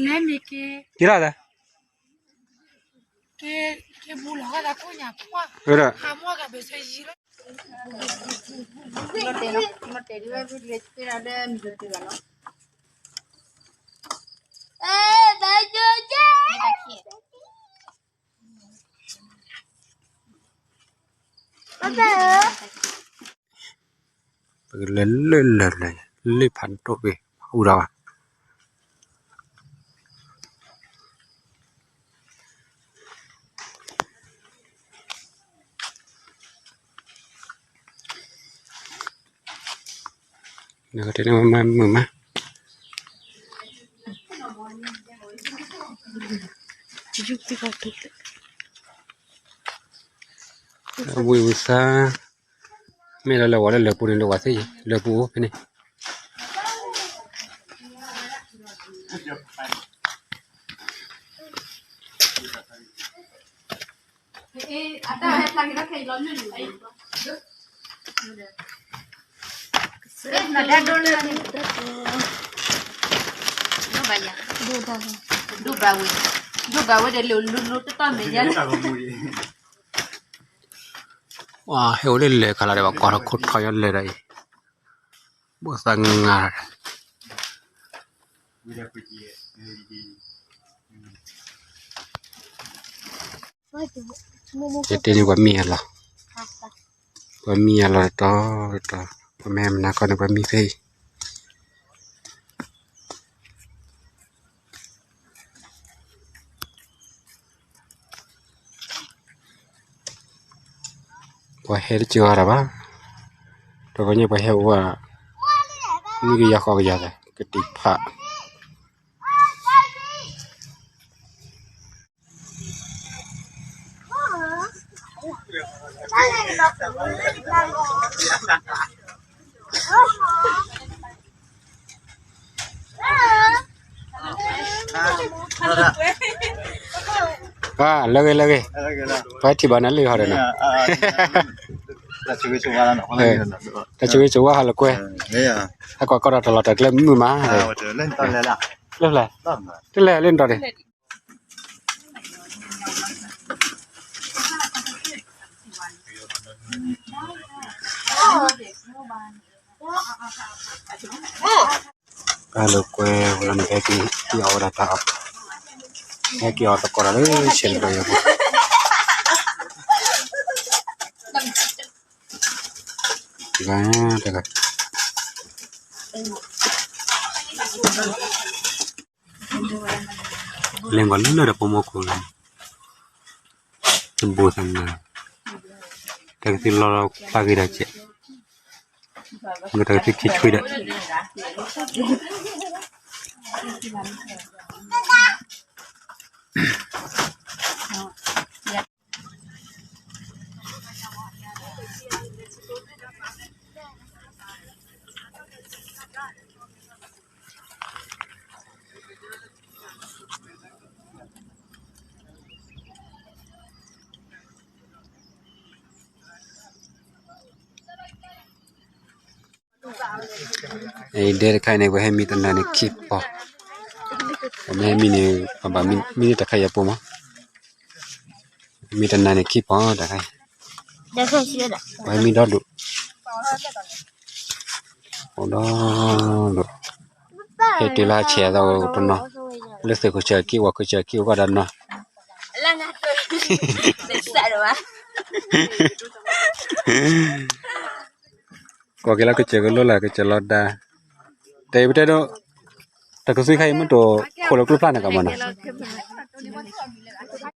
လဲန့ၣ်က့ က့ရၣ်သး က့ က့ဘူးလီၤ ဟဲသးခိၣ်ညါ ဟးမွၢ်ကဘဲဆဲယံၤလီၤ ပကလဲၤလၢလၢလၢ လၢဖးဒိၣ်ဂ့ၤ အူဒီးဘၣ် နကတဲန့ၣ်မၤမုာ်မး ဝံၤဝံၤသါ မ့ၢ်လၢလၢဝဲလၢလၢပူၤန့ၣ် လၢဝဲသ့ၣ်ယံၤ လၢပူၤအိၣ်ဖဲန့ၣ် ဒိၣ်ဘၣ်ဝဲ ဒိၣ်ဘၣ်ဝဲဒီးလၢလူလူတတီၢ်မဲာ်ညါ ဟဲအိၣ်လၢလဲၤခါလီၤဒီး ဘၣ်ကွၢ်ထီၣ်ခိၣ်ထီယီလဲၤဒီးအံၤ ဘိၣ်သးငါ ယတဲန့ၢ်ပှၤမံအလီၢ်, ပှၤမံအလီၢ်တတီၤတတီၤ, ပှၤမ့ၢ်မနၤခီန့ၣ် ပှၤမံဖဲအံၤ, ပှၤဟဲတကၢၤအီၤတၢ်ဘၣ်, ဒီးပှၤညီပှၤဟဲအိၣ်ဘၣ်, မုၢ်ကယၤဃီကယၤသး ကတံာ်ဖး လၢဂ့ၤ လၢဂ့ၤ, ပှၤထံၣ်ဘၣ်နၤလၢဟီဒီးနီၤ, တၢ်ဆိၣ်ဂ့ၤဆိၣ်ဝါဟးလၢကွဲ, ဟဲကွၢ်ကီၢ်ဒီးတၢ်လီၢ်တၢ်ကျဲမုာ်မး, လၢဖျဲၣ်, တလဲၤလၢနတီၤန့ၣ် ပၢ်လၢကွဲဝဲလီၤန့ၣ် ဟဲက့ၤအီၣ်ဝဲဒၣ်တၢ်အီၣ်, ဟဲက့ၤအီၣ်သကိးတၢ်လၢဆဲးတဘျီယၤပူၤ, တဂၤ, တဂၤ လဲၤကွၢ်လၢဒီးဖိမုၣ်ခိၣ်လီၤ, တဘိသးနၤ, တၢ်ကသံၣ်လီၤပၢ်ဂ့ၤဒီးကဲး, မ့ၢ်တၢ်ကသံၣ်ခံဆွံဒီး အံၤဒဲတခါအံၤန့ၣ် ပှၤဟဲမံတနၤန့ၣ်ခံပီၤ, ပှၤမ့ၢ်ဟဲမံန့ၣ် ပှၤဘၣ်မံန့ၢ်တခါအံၤအပူၤမး, မံတနၤန့ၣ်ခံပီၤတခါအံၤ, ပှၤဟဲမံဒီဒူၣ်, အိၣ်ဒီဒူၣ်, ဟဲတုၤလၢဟးဆဲးအသးအိၣ်တနီၤ, လၢသုးခိၣ်ဆၢက့ၣ်ဝၤခိၣ်ဆၢက့ၣ်အိၣ်ဘၣ်ဒီးနီၤ ကွၢ်က့ၤလၢကစၢၢ်ကလိလၢကစၢၢ်လီၤဒါ, တဲပတဲဒိ, တၢ်ကသွံခါအံၤမ့ၢ်တအိၣ်ခိၣ်လၢကျိဖျါန့ၣ်ကမၤနီၤ,